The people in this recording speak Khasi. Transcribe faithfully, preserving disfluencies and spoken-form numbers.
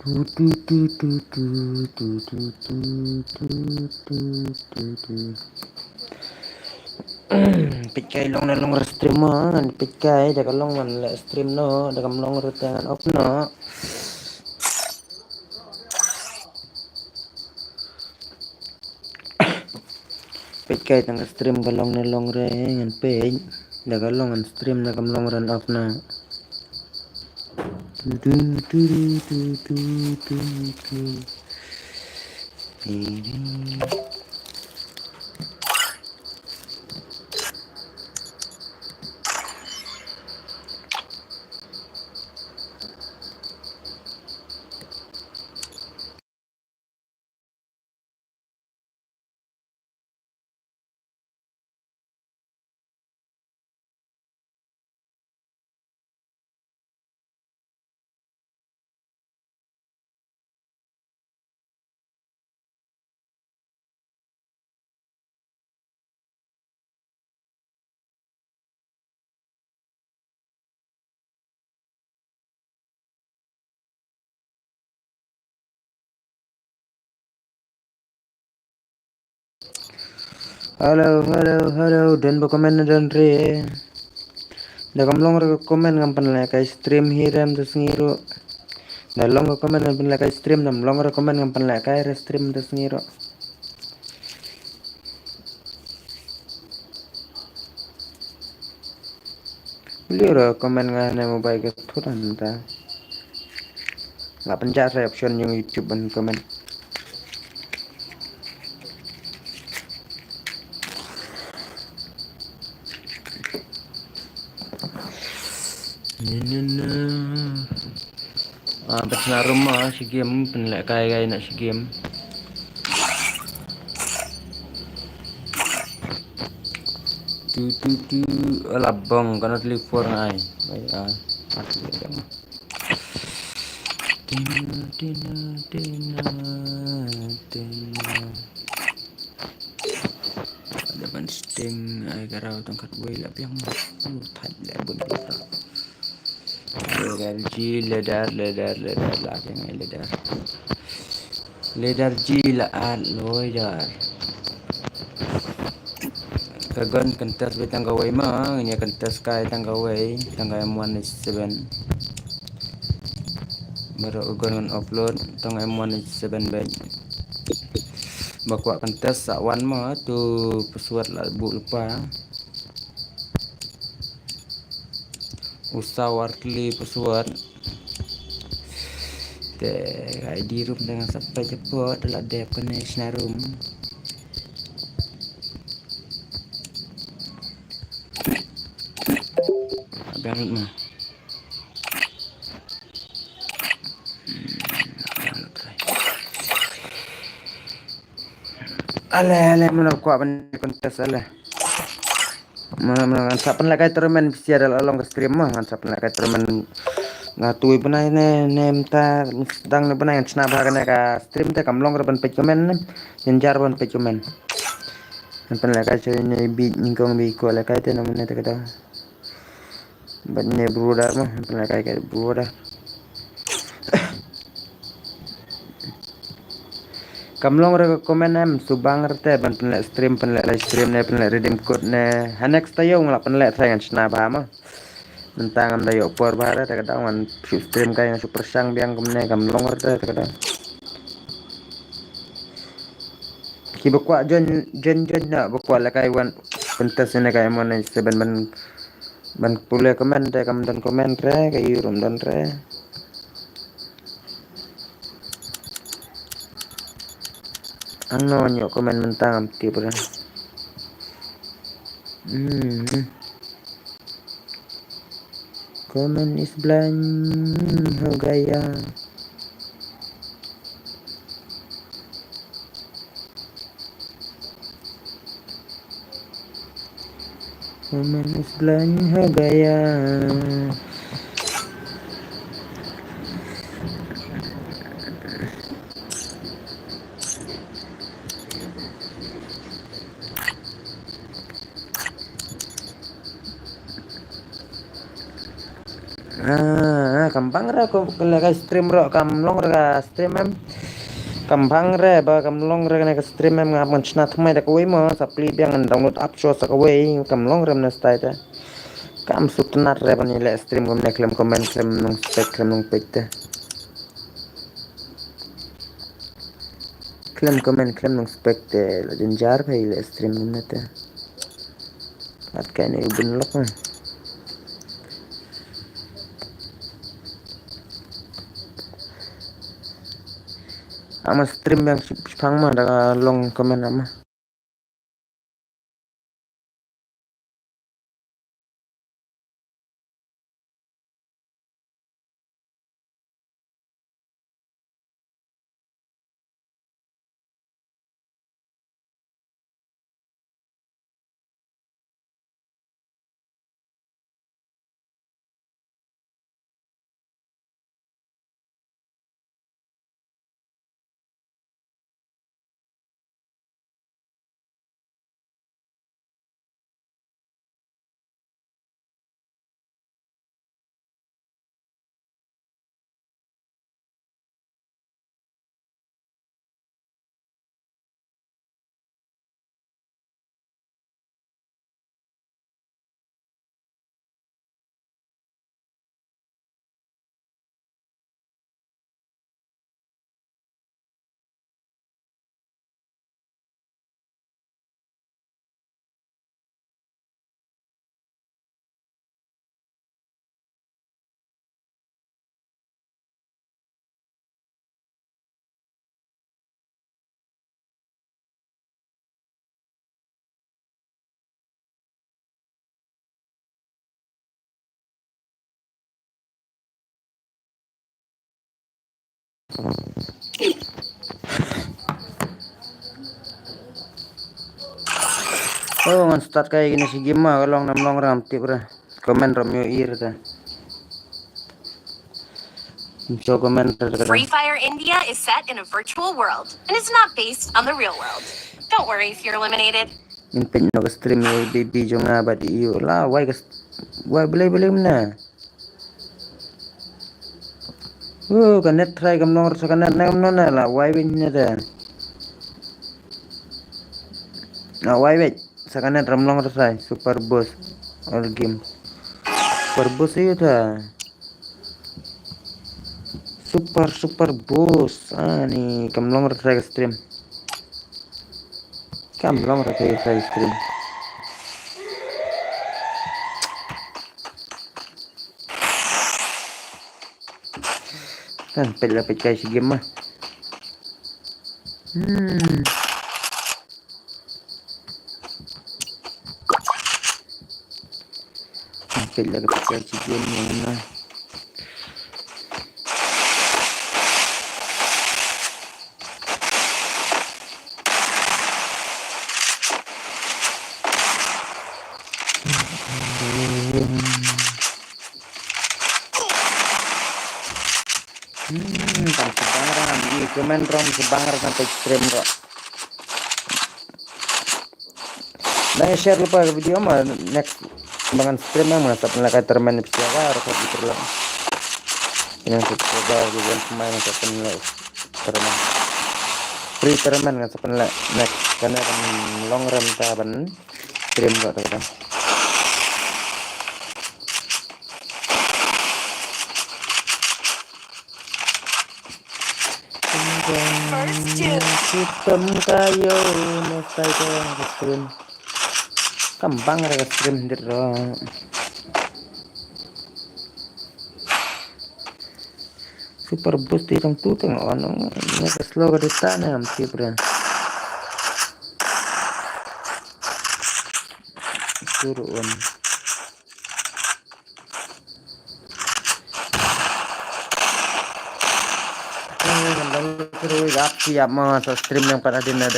Peit kai long na long re stream mo, ngan peit kai da ka long ngan leh stream noh, da kam long re te ngan off noh. Peit kai tang ka stream ka long ne long re ngan peit. Da ka long ngan stream, da kam long re ngan off noh. Hello, hello, hello. Don ba comment na don re. Da kam long re ka comment ngam pynleh kai stream hi rem da sngi ruh. Da long ka comment ngam pynleh kai stream, da kam long re comment ngam pynleh kai re stream da sngi ruh. Liu ruh comment nga ne mobile ka thut hangta. Nga pynjah sa option jong YouTube ban comment. Ni ni ni. Ah, ba shna room ma shi game, pynleh kai kai na shi game. Tu tu tu, ala bong kana teleport ngai. Ai ah. Tina tina tina tina. Ada ban sting ai karau tong kat wei la piang. Thaj le bun. Ladder ji, ladder, ladder, ladder, la keng ai ladder. Ladder ji la at loidar. Ka gun contest beit tang kawei ma, ngin ïa contest kai tang kawei, tang ka M one eight seven. Baroh ka gun ngan upload tang M one eight seven beit. Ba kwah contest sa wan ma, tu password la buh lypa. U saw artylli password. Te ka I D room te ngan sa peit hapoh, te la dep kane shna room. Biang lut ma. Ale ale, mano kwah ban contest ale. Mano mano ngan sa pynleh kai tournament pisa da la long ka stream ma, ngan sa pynleh kai tournament. Nga tui bnai ne ne mynta dang ne bnai ngan shna bha kane ka stream te kam long re ban peit comment ne. Ngan jar ban peit comment. Ngan pynleh kai sha ne bi nyngkong bi kwah leh kai te na mane te ka dang. Bad ne brother ma, pynleh kai kai brother. Kam long re ka comment em, subang re te ban pynleh stream, pynleh live stream ne, pynleh redeem code ne. Ha next taïew nga la pynleh trai ngan shna bha ma. Mynta ngam da ïoh por bha re te ka daw ngan shu stream kai ngan shu pyrshang biang kumne kam long re te ka daw. Ki ba kwah join join join na ba kwah leh kai wan contest ne kai mon ne seven ban Ban pule comment te kam don comment re, ka ïu rum don re. Ang no nyo comment mynta ngam tip re. Hmm. Comment is blind, ho gaya. Comment is blind, ho gaya. Ah, kam bang re Ko leh ka stream ruh kam long re ka stream em. Kam bang re ba kam long re ka stream em, nga ban shna thymmai da kawei mo, sa plie biang ngan download app shuwa sa kawei, kam long re mynstep te. Kam sngewtynnat re ban ïaleh stream kumne khlem comment khlem nongspek khlem nongpeit te. Khlem comment khlem nongspek te la jynjar phi leh stream kumne te. At kai ne u bun lok na. Ama stream biang shipang ma da ka long comment ama. Oh, ngan start kai kine shi game ma, ka long nam long ram tip ra. Comment ram yo ir ta. Cho comment ra ka. Free Fire India is set in a virtual world and is not based on the real world. Don't worry if you're eliminated. Min pin no ka stream yo bi bi jong nga ba di yo la wai ka wai bele bele mna. Uh, ka net try kam long sa ka net na kam long na la wai bin ne da. La wai bin sa ka net ram long try super boss all game. Super boss ïa ta. Super super boss. Ah ni kam long try ka stream. Kam long try ka stream. Kan peit la peit kai shi game ma. Hmm. Kan peit la peit kai shi game ma. Hmm, kan sebanger kan, i comment rom sebanger kan te stream ro. Nang share lypa ka video ma next ba ngan stream ma sa pynleh ka tournament pisa ka ro ka pisa la. Ina sa pisa ka di wan pemain sa pynleh tournament. Free tournament ngan sa pynleh next kane kan long rem ta ban stream ro ta. First two. Hitam kayo, mostai ko ka stream. Kam bang ra ka stream dit ro. Super boost ti tang tu tang on. Nga ka slow ka data na am tip ra. Turun. Ngan download through ap siap ma sa stream yang pat hadin na dep